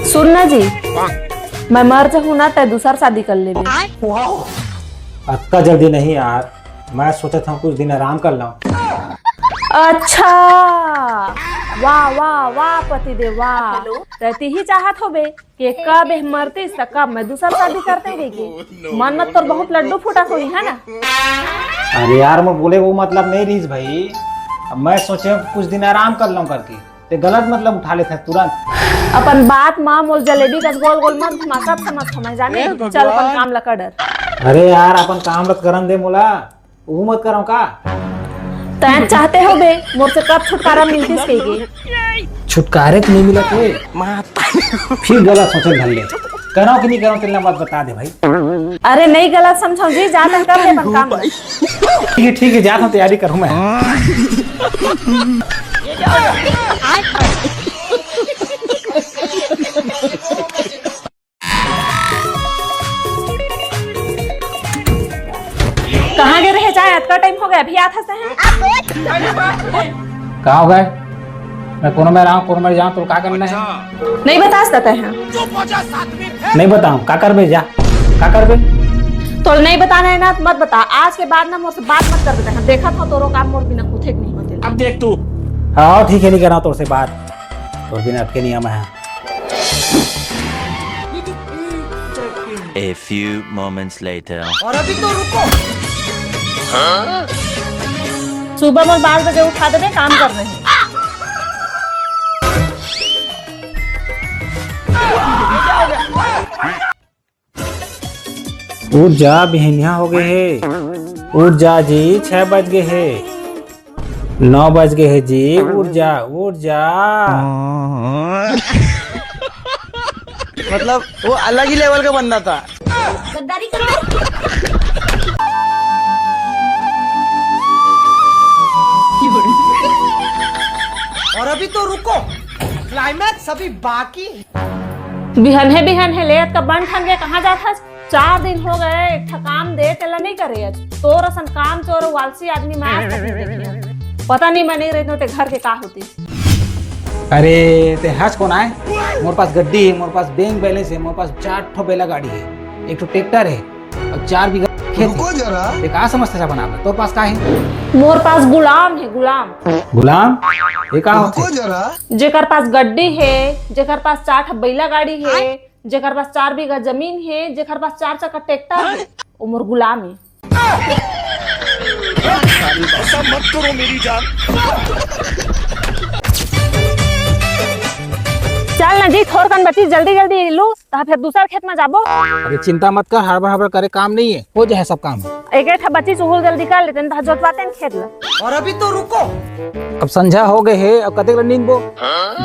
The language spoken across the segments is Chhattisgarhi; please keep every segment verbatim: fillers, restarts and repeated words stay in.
सुन ना जी, मैं मर जाहूँ ना, तै दूसर शादी कर लेबे। अतका जल्दी नहीं यार, मैं सोचत हूँ कुछ दिन आराम कर लूँ। अच्छा, वाह वाह वाह पति देव वाह। तै तिही चाहत होबे कि कब एह मरतिस त कब मैं दूसर शादी करते कहिके। मन में तोर बहुत लड्डू फूटत होही, है ना? अरे यार, मैं बोले वो मतलब नहीं रहिस भाई। अब मैं सोचे कुछ दिन आराम कर लूँ करके, ते गलत मतलब उठा लेते हैं तुरंत। अपन बात माँ मोर जलेबी कस गोल गोल मत घुमा, सब समझ हमें जाने। चल अपन काम ला कर डर। अरे यार, अपन काम रत करन दे मोला, वो मत करव का? तैं चाहते होबे मोर से कब छुटकारा मिलतिस कहिके। छुटकारे तो नहीं मिलत हे। फिर गलत सोचे धर ले। करव कि नहीं करव, तेला मत बता दे भाई। अरे नहीं गलत समझव जी, जा तैं कर ले अपन काम। ठीक है, ठीक है, जात हूँ, तैयारी करूँ मैं। कहाँ गे रहे जाए, अतका टाइम हो गया, अभी आत हस तैं। का हो गए? मैं कोनो में रहूं, कोनो में जाऊं, तो का करना है? नहीं बतास देते हैं। नहीं बताऊं, का करबे जा, का करबे? तो नहीं बताना है ना, तो मत बता। आज के बाद ना मोर से बात मत कर देते हैं। देखा था तोरो काम मोर बिना कुछ नहीं होते। अब देख तू। हाँ ठीक है, नहीं करना तोर से बात, तोर बिना अटके नहीं हम हैं। A few moments later. और अभी तो रुको। सुबह मोर बारह बजे उठा देबे, काम करना है। उठ जा, बिहनिया हो गए हे। उठ जा जी, छह बज गए हे। नौ बज गए हे जी, उठ जा, उठ जा। मतलब वो अलग ही लेवल का बंदा था। गद्दारी कर रहे। और अभी तो रुको, क्लाइमैक्स अभी बाकी है। बिहन हे, बिहन हे, ले अतका बन ठन के कहाँ जात हस? चार दिन हो गए, एक ठा काम दे, तेला नहीं करे। आज तोर असन काम चोर, आलसी आदमी मैं आज तक नहीं देखे। पता नहीं, मैं नहीं रहती तो घर के का होती। अरे, ते हंस कौन आए? मोर पास गड्डी है, मोर पास बैंक बैलेंस है, मोर पास चार ठो बैला गाड़ी है, एक ठो ट्रैक्टर है और चार बीघा खेत रुको है। जरा। ते का समझते सब बना, तोर पास का है? मोर पास गुलाम है, गुलाम। गुलाम? ये का रुको होते? जरा। जेकर पास गड्डी है, जेकर पास चार ठो बैला गाड़ी है, जेकर पास चार बीघा जमीन है, जेकर पास चार चक्का ट्रैक्टर है, वो मोर गुलाम है। ऐसा मत करो मेरी जान। चल ना जी, थोर कन बची, जल्दी जल्दी लू, ता फिर दूसर खेत में जाबो। अरे चिंता मत कर, हड़बड़ हड़बड़ करे काम नहीं है, हो जाए सब काम। एक एक बची चुहुल जल्दी कर लेते हैं, ता जोतवाते हैं खेत ला। और अभी तो रुको। अब संझा हो गए है, अब कतेक ला नींदबो?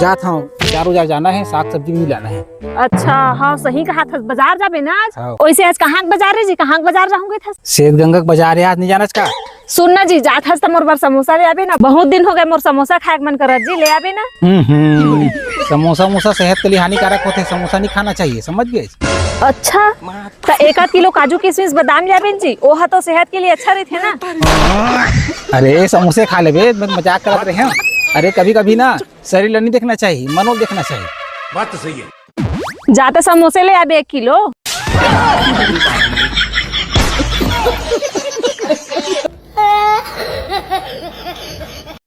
जात हूँ, बाजार उजार जाना है, साग सब्जी भी लाना है। अच्छा, हाँ, सही कहा था, बाजार जाबे ना आज। हाँ। ओइसे आज कहाँ के बाजार रे जी, कहाँ के बाजार जाहूँगे था? श्वेत गंगा के बाजार है, आज नहीं जाना का? सुन ना जी, जात हस त मोर बर समोसा ले आबे ना, बहुत दिन हो गए मोर समोसा खाए के मन करत जी, ले आबे ना। हम्म, हम्म, समोसा मोसा सेहत के लिए हानिकारक होते, समोसा नहीं खाना चाहिए, समझ गए? अच्छा, त एक आध किलो काजू किशमिश बादाम ले आबे जी, ओहा तो सेहत के लिए अच्छा रहते ना। अरे समोसे खा लेबे, मैं मजाक करत रहे हूँ। अरे कभी कभी ना शरीर ला नहीं देखना चाहिए, मनो देखना चाहिए। बात तो सही है। जाते समोसे ले आबे एक किलो।